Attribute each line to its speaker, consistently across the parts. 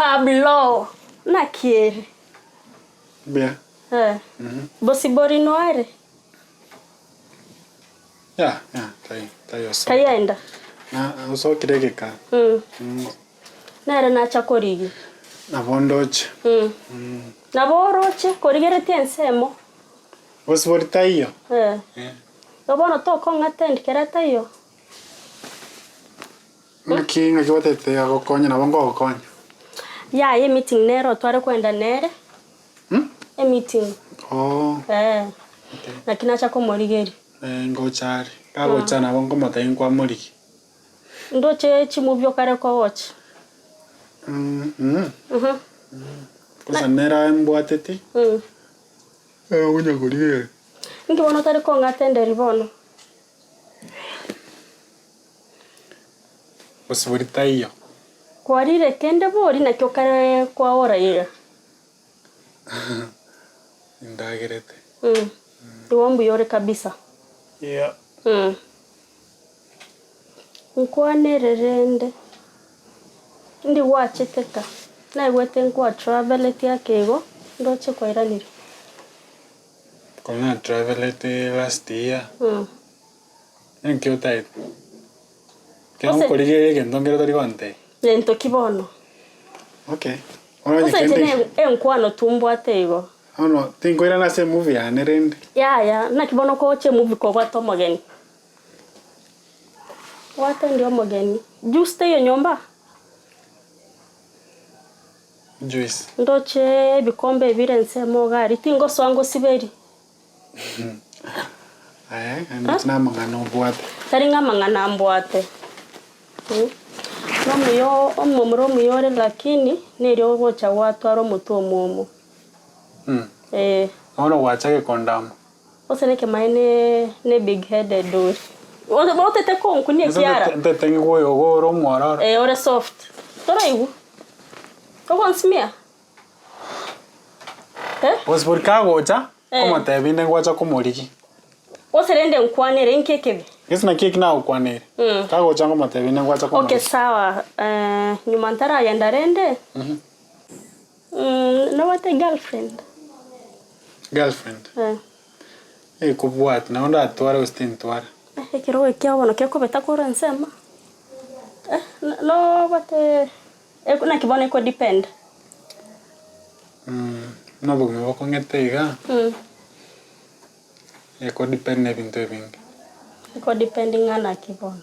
Speaker 1: Pablo! Naki ere?
Speaker 2: Mbuya.
Speaker 1: Eh. Bosibori noare?
Speaker 2: Ya, ya, tai, tai osoka.
Speaker 1: Taienda?
Speaker 2: Na, osokire egeka.
Speaker 1: Mm.
Speaker 2: Mm.
Speaker 1: Nere nacha korigia.
Speaker 2: Nabo ndoche.
Speaker 1: Mm. Nabo oroche, korigeretie ensemo.
Speaker 2: Bosibori taiyo.
Speaker 1: Eh.
Speaker 2: Eh.
Speaker 1: Igo bono tokong'ata endi kere taiyo?
Speaker 2: Ng'aki ng'aki gotete agokonye nabo ngogokonya.
Speaker 1: Yaya emeeting nere otware kwenda nere.
Speaker 2: Mm?
Speaker 1: Emeeting.
Speaker 2: Oh.
Speaker 1: Eh.
Speaker 2: Okay.
Speaker 1: Naki nacha komorigeria.
Speaker 2: Eh, ngocha are. Kagocha nabo nkomotebia nkwamorigia.
Speaker 1: Ndoche chimovie okare kogocha.
Speaker 2: Mm, mm.
Speaker 1: Mhm.
Speaker 2: Kosa nere aye mbwateti.
Speaker 1: Mm.
Speaker 2: Eh, onya korigereria.
Speaker 1: Inki bono otari kong'ata enderi bono?
Speaker 2: Bosibori taiyo.
Speaker 1: Kwarire kende bori naki okare kwaora iga?
Speaker 2: Indagerete.
Speaker 1: Mm. Igo mbuya ore kabisa.
Speaker 2: Yeah.
Speaker 1: Mm. Nkwanere rende, ndi gwachete ka, naigwete nkwa traveleti ake igo, ndoche kwairanire.
Speaker 2: Korwa na travelete last year.
Speaker 1: Mm.
Speaker 2: Ninki otaete? Ekero
Speaker 1: Gose-
Speaker 2: nkorigereria egento nkere tori gontebia.
Speaker 1: Gento ki bono?
Speaker 2: Okay. Bono onye
Speaker 1: Gose inche
Speaker 2: kende
Speaker 1: ne enkwano tumbwate igo.
Speaker 2: Bono tinkoirana ase emovie yane rende.
Speaker 1: Yaya, naki bono okogocha emovie kobwate omogeni? Bwate ndi omogeni. Juice teiyo nyomba?
Speaker 2: Juice.
Speaker 1: Ndoche ebikombe ebire ensemo iga aria, tingosoa ngosiberie.
Speaker 2: Aye, naende namang'ana obwate.
Speaker 1: Tari ng'a amang'ana mbwate. Nomuya omomura omuya ore lakini nerio ogocha gwatwara omotwe omwomo. Eh.
Speaker 2: Bono gwachaka kondama.
Speaker 1: Gose nekemaene ne big headed ore. Otete konkunia ekiara.
Speaker 2: Ntete ng'igwe oyo ore omwororo.
Speaker 1: Eh ore soft. Toraigwa? Ogonsimia? Eh?
Speaker 2: Bosibori kagocha,
Speaker 1: Eh.
Speaker 2: komotebia inde ngwacha komorigia.
Speaker 1: Gose rende nkwanere inki ekebe?
Speaker 2: Gese naki eki nagokwaneire.
Speaker 1: Mm.
Speaker 2: Kagocha ngomotebia inde ngwacha
Speaker 1: Okay
Speaker 2: komorigia.
Speaker 1: sawa eh, nyuma ntaragenda rende, mm, nobwate girlfriend?
Speaker 2: Girlfriend?
Speaker 1: Eh.
Speaker 2: Ekobwati, nabo ndatware gose tintwara.
Speaker 1: Eh, ekerogo ekiao bono gekobeta korwa ensemo, eh, nobwate Naki bono eko depend.
Speaker 2: Buna obogima bokong'ete iga, eko depend na ebinto ebinge.
Speaker 1: Eko depend ng'a naki bono?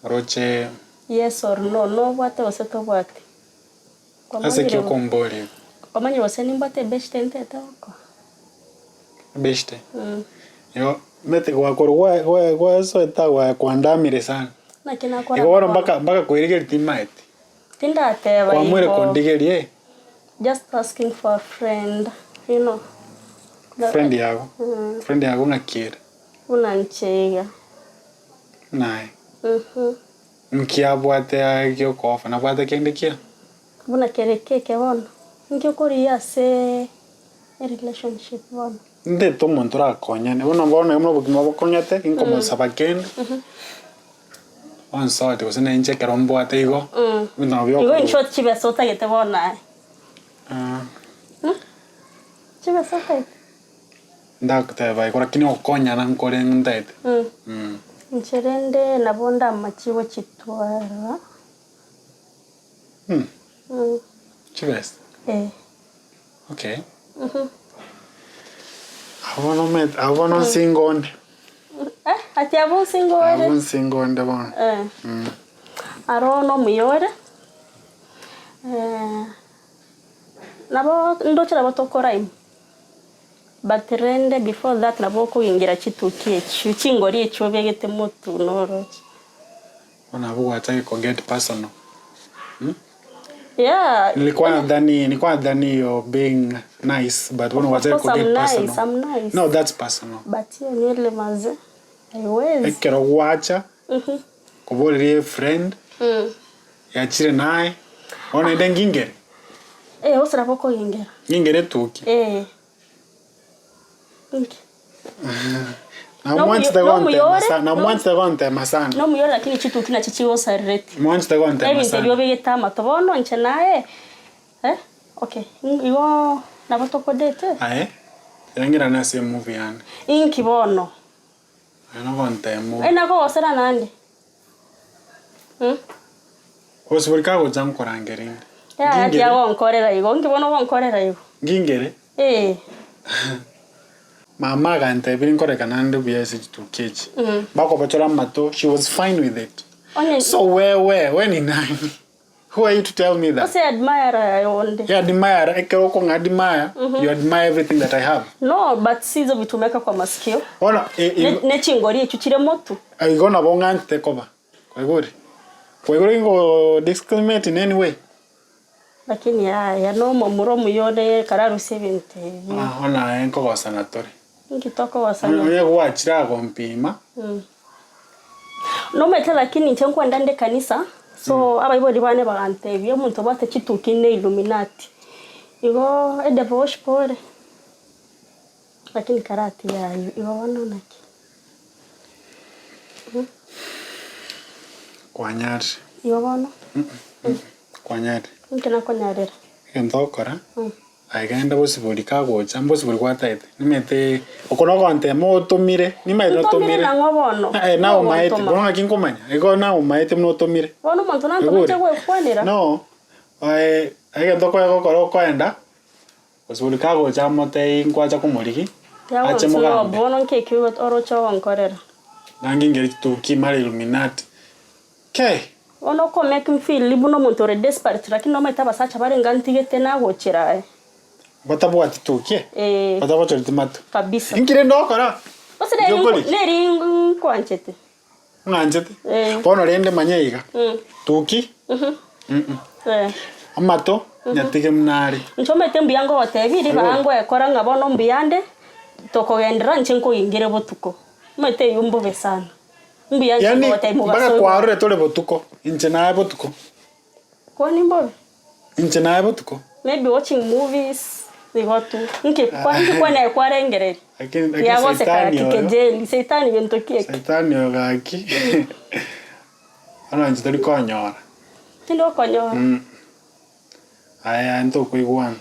Speaker 2: Oroche.
Speaker 1: Yes or no, nobwate gose tobwati?
Speaker 2: Ase ki okomboria igo?
Speaker 1: Kwamanyire gose nimbwate ebeshte ntete gokora?
Speaker 2: Ebeshte? Igo omanyete gwakorwa gwa gwasoete agwo kwandamire sana.
Speaker 1: Naki nakora
Speaker 2: Igo bono mpaka mpaka koirigeria timaeti.
Speaker 1: Tindateba
Speaker 2: Kwamwire
Speaker 1: igo.
Speaker 2: kondigeria eh.
Speaker 1: Just asking for a friend, you know.
Speaker 2: Friend yago? Friend yago ng'aki ere?
Speaker 1: Buna inche iga.
Speaker 2: Naye? Nki abwate aye giokofa? Nabwate kende kia?
Speaker 1: Buna kere keke bono. Nki okorigia ase erelationship bono?
Speaker 2: Ntete omonto orakonyane, bono bono buna obogima bokong'ete, inkomosaba kende, onsote gose na inche ekero mbwate igo, ebinto nabo
Speaker 1: Igo in
Speaker 2: biokorwa.
Speaker 1: short chibesa otagete bono aye. Chibesa otagete?
Speaker 2: Ndagoteba igo lakini ogokonyana nkore ntagete.
Speaker 1: Inche rende nabo ndamache gochitwara.
Speaker 2: Chibesa?
Speaker 1: Eh.
Speaker 2: Okay. Abwo bono omanyete, abwo bono nsingo onde.
Speaker 1: Eh, ati abwo nsingo ore?
Speaker 2: Abwo nsingo onde bono.
Speaker 1: Eh. Aro nomuya ore, nabo ndoche nabo tokoraima, but rende before that nabo okogingira chituki echio, chingori echio obegete motwe noroche.
Speaker 2: Bono abwo gwachaka ko get personal.
Speaker 1: Yeah.
Speaker 2: Nilikuwa nadhani nilikuwa nadhani you're being nice but bono
Speaker 1: Of
Speaker 2: gwachaka
Speaker 1: course
Speaker 2: ko
Speaker 1: I'm
Speaker 2: get
Speaker 1: nice,
Speaker 2: personal.
Speaker 1: I'm nice.
Speaker 2: No, that's personal.
Speaker 1: But hiyo nywele maze haiwezi.
Speaker 2: Ekero gwacha koboreria efriend yachire naye bono naende ngingere.
Speaker 1: Eh, gose nabo okogingera.
Speaker 2: Ngingere etuki.
Speaker 1: Eh. Inki?
Speaker 2: Namwanchete
Speaker 1: Nomuyo-
Speaker 2: gontema
Speaker 1: nomuyore,
Speaker 2: sana, namwanchete gontema sana.
Speaker 1: Nomuyore lakini chituki nachi chigosarereti.
Speaker 2: Mwanchete gontema
Speaker 1: Ebinto
Speaker 2: sana.
Speaker 1: ebio obegete amato bono inche naye. Eh okay igo nabo tokodate?
Speaker 2: Aye, tiga ng'irane ase emovie yane.
Speaker 1: Inki bono?
Speaker 2: Aye nogontema ore.
Speaker 1: Eh nakogosera naende? Mh.
Speaker 2: Gose kagocha nkorangeria inde.
Speaker 1: Yaya
Speaker 2: Ngingere.
Speaker 1: tiagonkorera igo, inki bono ogonkorera igo?
Speaker 2: Ngingere.
Speaker 1: Ee.
Speaker 2: Mama agantebirie nkoreka naende buya ase chituki echi. Bakobochora amato, she was fine with it.
Speaker 1: Onye
Speaker 2: So wewe, we ni nani? Who are you to tell me that?
Speaker 1: Ose admirer yaye onde.
Speaker 2: Yeah, admire, ekero okong'a admire, you admire everything that I have.
Speaker 1: No, but si hizo vitu umeweka kwa masikio.
Speaker 2: Bono, e-
Speaker 1: Ne,
Speaker 2: igo-
Speaker 1: ne chingori echio chire motu.
Speaker 2: igo nabo ng'anchete koba. Kwaigure? Kwaigure ingo discriminate in any way?
Speaker 1: Lakini yaya no omomura omuya ore kararusie ebinto ebi.
Speaker 2: Ah, bono aye nkogosana tore.
Speaker 1: Inki tokogosana?
Speaker 2: Onye gwachire agompima.
Speaker 1: Nomanyete lakini inche nkwenda nde ekanisa, so abaibori bane bagantebia omonto obwate chituki ne illuminati. Igo edevil worship ore, lakini karatiga aywo, igo bono naki?
Speaker 2: Kwanyarire.
Speaker 1: Igo bono?
Speaker 2: Kwanyarire.
Speaker 1: Inki nakonyarera?
Speaker 2: Egento ogokora, aye genda bosibori kagocha, mbosibori gwataete, nimanyete oko nogontema otomire, nimanyete
Speaker 1: Ntomire
Speaker 2: notomire.
Speaker 1: nang'o bono?
Speaker 2: Eh, naye omaete,
Speaker 1: Nogontoma.
Speaker 2: bono ng'aki nkomanya, igo naye omaete buna otomire.
Speaker 1: Bono omonto nantoma
Speaker 2: Igure?
Speaker 1: inche gwekwanera?
Speaker 2: No, aye egento okonya gokora okoenda, bosibori kagocha amotebie nkwacha komorigia, ache
Speaker 1: Tiagontuma
Speaker 2: mogambe.
Speaker 1: bono nkeki oroche ogonkorera.
Speaker 2: Nange ingeri chituki mara illuminati, kei!
Speaker 1: Bono oko make me feel buna omonto ore desperate lakini nomanyete abasacha bare inga ntigete nagochera aye.
Speaker 2: Batabwati tuki?
Speaker 1: Eeh.
Speaker 2: Batagochoreti mato?
Speaker 1: Kabisa.
Speaker 2: Inki rende ogokora?
Speaker 1: Gose neri
Speaker 2: Inki okori?
Speaker 1: neri nkwanchete.
Speaker 2: Ng'anchete?
Speaker 1: Eeh.
Speaker 2: Bono rende manya iga,
Speaker 1: Mm.
Speaker 2: tuki,
Speaker 1: Mhm. Eh.
Speaker 2: amato nyatige buna are.
Speaker 1: Inche omanyete mbuya ngogotebia ribaga ngoekora ng'a bono mbuya nde, tokogenderera inche nkoingere botuko. Omanyete eywo mbobe sana. Mbuya inche
Speaker 2: Yaani
Speaker 1: ngogotebia
Speaker 2: mpaka
Speaker 1: mobaso oyo.
Speaker 2: kwarorete ore botuko, inche naye botuko.
Speaker 1: Kwani mbobe?
Speaker 2: Inche naye botuko.
Speaker 1: Maybe watching movies, igo tu. Inki kwa inki kwane kwarengereria?
Speaker 2: Lakini lakini
Speaker 1: Yagoseka
Speaker 2: saitani oyo.
Speaker 1: kikejeli, saitani gento ki eke?
Speaker 2: Saitani oyo gaki. Bono inche tori konyora.
Speaker 1: Tindi okonyora.
Speaker 2: Aya aye ntokoigwana.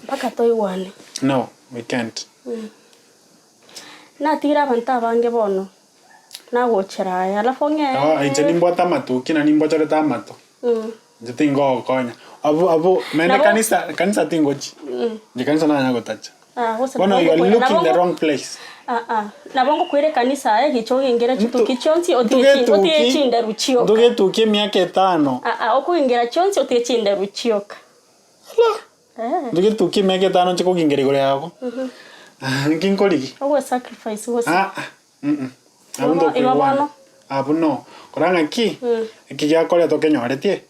Speaker 1: Mpaka toigwane.
Speaker 2: No, we can't.
Speaker 1: Natigire abanto abange bono, nagochera aya, alafu ong'e.
Speaker 2: Oh, inche nimbwate amato ki na nimbochorete amato. Inche tingogokonya. Abwo abwo naende
Speaker 1: Nabo-
Speaker 2: kanisa kanisa tingochi. Inche kanisa nanya gotacha.
Speaker 1: Ah, gose
Speaker 2: Bono you are
Speaker 1: nabo
Speaker 2: looking the
Speaker 1: nabo-
Speaker 2: wrong place.
Speaker 1: Ah, ah. Nabo ngokwire ekanisa aye gicha ogengere chituki chionsi otige chi-
Speaker 2: Ntuge
Speaker 1: otige
Speaker 2: etuki-
Speaker 1: chinderu chioka.
Speaker 2: ntuge etuki emiaka etano.
Speaker 1: Ah, ah, okogengera chionsi otige chinderu chioka.
Speaker 2: Ala!
Speaker 1: Eh.
Speaker 2: Ntuge etuki emiaka etano nche kogingera igoro yago. Nki nkorigia?
Speaker 1: Ogwe sacrifice gose.
Speaker 2: Ah, ah, mm. Abwo
Speaker 1: Igo
Speaker 2: ntokoigwana.
Speaker 1: bono?
Speaker 2: Abwo no. Kora ng'aki, eki giakoria tokenyoretie,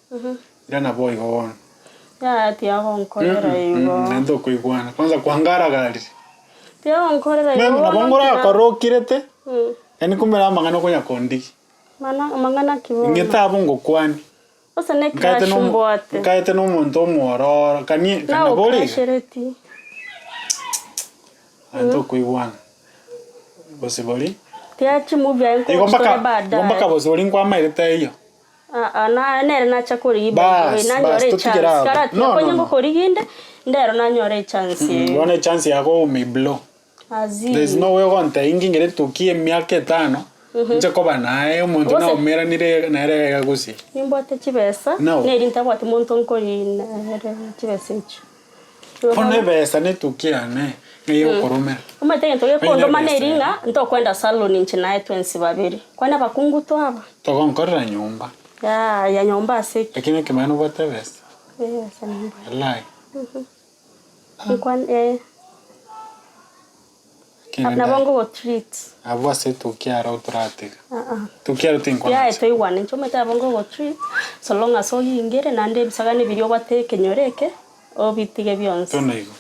Speaker 2: irana boigo bono.
Speaker 1: Yaya tiagonkorera igo.
Speaker 2: Naende tokoigwana. Kwanza kwangaragarire.
Speaker 1: Tiagonkorera igo
Speaker 2: Nabo
Speaker 1: bono
Speaker 2: ngorakore okirete, yaani kumbe namang'ana okonya kondigia.
Speaker 1: Mana amang'ana ki bono?
Speaker 2: Ing'ete abwo ngokwanie.
Speaker 1: Gose ne
Speaker 2: Nkaete
Speaker 1: crush
Speaker 2: nomo
Speaker 1: mbwate.
Speaker 2: nkaete nomonto omwororo kanie
Speaker 1: Nago
Speaker 2: nabo ore iga.
Speaker 1: crashereti.
Speaker 2: Naende tokoigwana. Bosibori.
Speaker 1: Tiga chimovie aye
Speaker 2: Igo
Speaker 1: nkogochi
Speaker 2: mpaka
Speaker 1: tore
Speaker 2: igo
Speaker 1: baadaye.
Speaker 2: mpaka bosibori nkwamaete taiyo.
Speaker 1: Ah ah na nere nacha korigia by the way
Speaker 2: Bas, bas,
Speaker 1: nanyore
Speaker 2: totigere
Speaker 1: echance
Speaker 2: abwo.
Speaker 1: karatiga
Speaker 2: No, no,
Speaker 1: konya
Speaker 2: no.
Speaker 1: ngokorigia inde ndero nanyore echance eyo.
Speaker 2: Bono echance yago umeiblow.
Speaker 1: Azii.
Speaker 2: There is no way ogontebia ngingere etuki emiaka etano inche koba naye omonto
Speaker 1: Gose-
Speaker 2: naumeranire nere iga gusii.
Speaker 1: Nimbwate chibesa,
Speaker 2: No.
Speaker 1: neri ntabwati monto nkorina ere chibesa echio. Igo
Speaker 2: Bono
Speaker 1: bono,
Speaker 2: ebesa na etuki yane ng'ai okoromera.
Speaker 1: omanyete egento
Speaker 2: Oine
Speaker 1: gekondoma
Speaker 2: ebesa
Speaker 1: neri
Speaker 2: ere.
Speaker 1: ng'a ntokwenda salon inche naye twensi babere. Kwani abakungu twaba?
Speaker 2: Togonkorera nyomba.
Speaker 1: Yaya nyomba ase ki?
Speaker 2: Lakini ekemanyererio nobwate ebesa.
Speaker 1: Ebesa nimbwate.
Speaker 2: Walai.
Speaker 1: Nkwan eh.
Speaker 2: Kende
Speaker 1: Nabo ngogotreat.
Speaker 2: Abwo ase tokiaro toratiga.
Speaker 1: Ah ah.
Speaker 2: Tokiaro tinkonacha.
Speaker 1: Yaye toigwane inche omanyete nabo ngogotreat so long as ogingere naende ebisagane biria obwate ekenyoro eke obitige bionsi.
Speaker 2: Bono igo.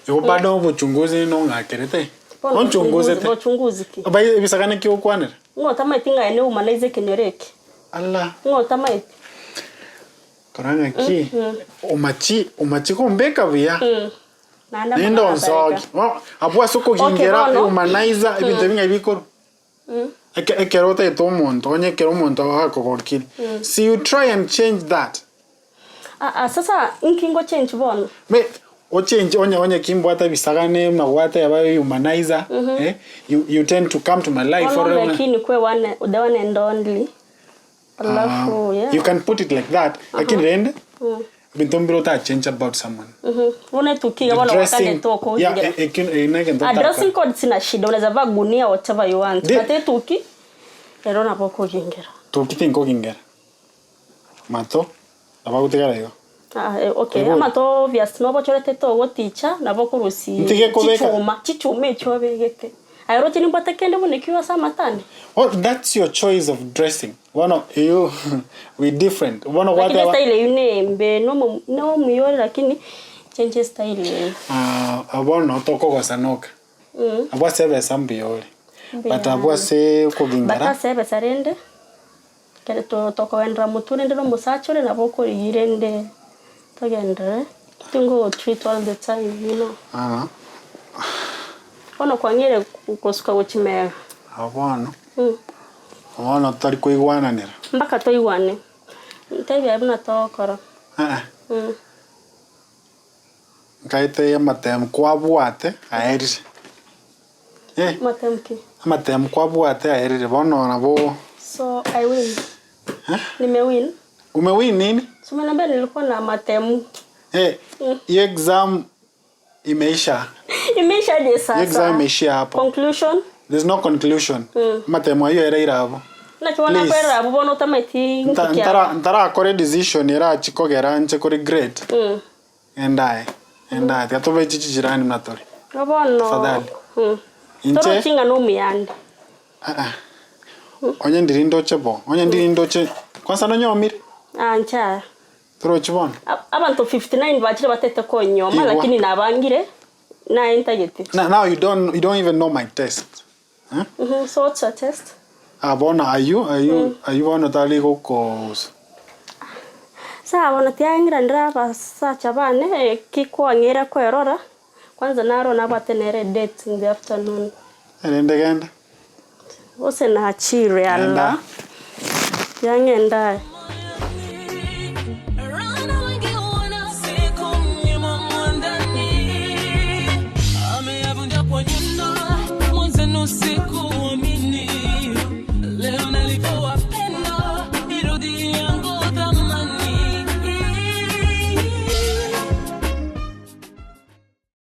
Speaker 2: Igo bado obochunguzi nong'akerete.
Speaker 1: Bono
Speaker 2: Onchunguzete.
Speaker 1: Bochunguzi ki?
Speaker 2: Bai ebisagane ki ogokwanera?
Speaker 1: Ng'o otamaeti ng'a aye newomanize ekenyoro eke?
Speaker 2: Ala.
Speaker 1: Ng'o otamaeti?
Speaker 2: Kora ng'aki omachi omachi gombeka buya.
Speaker 1: Naende
Speaker 2: Naende
Speaker 1: amang'ana
Speaker 2: onsoki.
Speaker 1: atareka.
Speaker 2: Bo abwo ase
Speaker 1: Okay,
Speaker 2: okogingera
Speaker 1: bono.
Speaker 2: ehumanizer ebinto ebi ng'ai bikorwa. Eke ekero otagete omonto onye ekero omonto akogokire. See you try and change that.
Speaker 1: Aa sasa inki ngo change bono?
Speaker 2: Me ochange onye onye kimbwate ebisagane buna gwateba humanizer eh, you, you tend to come to my life
Speaker 1: Bono
Speaker 2: orore buna
Speaker 1: lakini kwe one, the one and only. Alafu yeah.
Speaker 2: You can put it like that lakini rende ebinto mbire otachange about someone.
Speaker 1: Bono etuki iga bono gwakandete okogingira.
Speaker 2: Yeah, ekio negento
Speaker 1: A
Speaker 2: otakora.
Speaker 1: dressing code sina shida unaweza vaa gunia whatever you want
Speaker 2: Di-
Speaker 1: but etuki ero nabo okogingera.
Speaker 2: Tuki tinkogingera. Mato nabo agotigara igo.
Speaker 1: Ah, eh, okay
Speaker 2: Oigure?
Speaker 1: amato obvious nobochorete togoticha nabo okorusia
Speaker 2: Ntige kobeka.
Speaker 1: chichuma chichuma echio obegete. Aye roche nimbwate kende buna ekio ase amatani.
Speaker 2: Oh, that's your choice of dressing. Bono you we different. Bono
Speaker 1: Lakini
Speaker 2: gwateba
Speaker 1: style eyio nembe nomo nomuya ore lakini change style eyio.
Speaker 2: Ah, bono tokogosanoka. Abwo ase ebesa mbuya ore.
Speaker 1: Mbuya
Speaker 2: But abwo ase
Speaker 1: But
Speaker 2: okogingera
Speaker 1: ase ebesa rende ekero to tokogenderera motwe rende na omosacha ore nabo okorigia rende togenderere tingo treat all the time you know.
Speaker 2: Ah.
Speaker 1: Bono kwang'eire gosuka gochia mega.
Speaker 2: Abo bono, bono tari koigwananera.
Speaker 1: Mpaka toigwane. Ntebia aye buna togokora.
Speaker 2: Aa. Nkaete amatemu kwabwate aerire. Eh.
Speaker 1: Matemu ki?
Speaker 2: Amatemu kwabwate aerire bono nabo.
Speaker 1: So I win. Nimewin.
Speaker 2: Umewin nini?
Speaker 1: Si umeniambia nilikuwa na matemu.
Speaker 2: Eh, hiyo exam imeisha.
Speaker 1: Imeisha aje sasa?
Speaker 2: Hiyo exam imeishia hapo.
Speaker 1: Conclusion?
Speaker 2: There's no conclusion. Amatemo ayio ere irabo.
Speaker 1: Naki bono
Speaker 2: Please.
Speaker 1: akwerera abwo bono otamaeti
Speaker 2: Nta-
Speaker 1: nki
Speaker 2: ntara
Speaker 1: kiaba.
Speaker 2: ntarakore decision erachi kogera nche kori grade. Endaye. Endaye. Tiga tobe echi chijirani buna tore.
Speaker 1: Igo bono
Speaker 2: Tafadhali. Inche
Speaker 1: Torochi ng'a nomuyande.
Speaker 2: Ah ah. Onye ndiri ndoche bo. Onye ndiri ndoche. Kwanza nonyomire?
Speaker 1: Ah inche aya.
Speaker 2: Torochi bono?
Speaker 1: Abanto 59 bachire batete konyoma
Speaker 2: Igwa.
Speaker 1: lakini nabangire naye ntagete.
Speaker 2: Now, now you don't you don't even know my test. Huh?
Speaker 1: Mhm, so what's your test?
Speaker 2: Ah bono ayio ayio ayio bono tari gokohusu.
Speaker 1: Sawa bono tiang'iranera abasacha bane eki kwang'eira kwerora, kwanza naro nabwate nere date in the afternoon.
Speaker 2: Erinde genda.
Speaker 1: Gose nachire
Speaker 2: Genda.
Speaker 1: alla, tiang'enda aye.